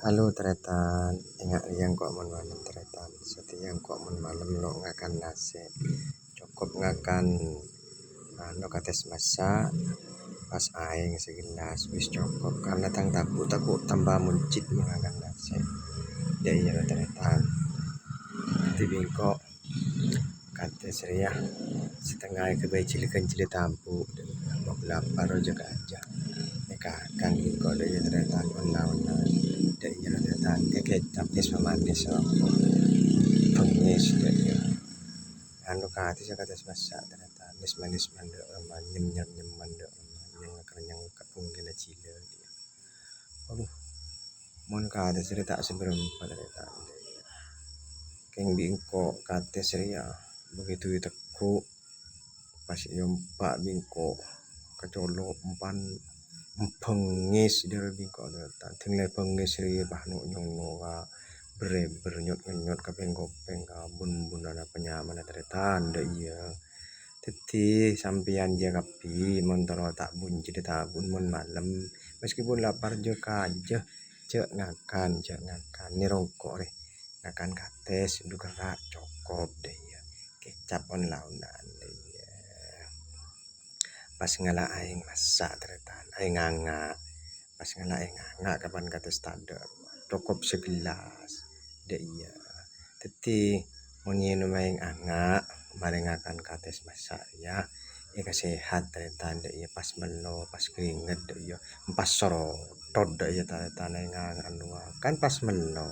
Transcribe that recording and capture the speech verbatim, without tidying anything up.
Halo, tarètan. Enga' rèya engko' mon malem, tarètan. Satèya engko' mon malem lo' ngakan nasè'. Cokop ngakan, anu, kates massa', pas aèng sagellas, wis cokop. Karna tang tabu' tako' tamba monjhit mon ngakan nasè'. Dâ' iyâ, tarètan. Dhâddhi bi' engko' kates rèya satengnga èghâbây jhilâghân jhilâ tabu', mon lapar jâ-kajâ. Èkakan bi' engko' dâ' iyâ, tarètan, on-laonan. Dâ' iyâ, tarètan, èkècap nès mamanès sapa. Bengngès dâ' iyâ. Anu, kates sè kates massa', tarètan, nès manès mandhâ' rèmma, nyem-nyem mandhâ' rèmma, nyengka-nyengka bungkèna jhilâ. Adhu, mon kates rèya ta' sabârâmpa, tarètan. Kèng bi' engko' kates rèya, begitu ètegghu', pas èompa' bi' engko' ka colo' empan bengngès dâri bi' engko', tarètan. Dâri bengngès rèya pas no'-nyono' ka bher-bher, nyot-ngenyot ka pèng-kopèng ka bun-bunanna panyamana, tarètan, dâ' iyâ. Dhâddhi sampèyan jâ kabbhi, mon toro' ta' bunjhi dâ' tabu' mon malem, meskipun lapar jâ-kajâ, jâ' ngakan, jâ' ngakan. Nèro engko' rè, ngakan kates, dhu kerra' cokop dâ' iyâ. Kècap on-laonan dâ' iyâ. Pas ngala' aèng massa', tarètan, aèng anga'. Pas ngala' aèng anga' kapan kates tadâ', cokop sagellas. Dâ' iyâ. Dhâddhi, mon ngènom aèng anga', marè ngakan kates massa' rèya, èkasehat, tarètan, dâ' iyâ, pas mello, pas keringet, dâ' iyâ, pas sorotot, dâ' iyâ, tarètan, aèng anga' anu, kan pas mello.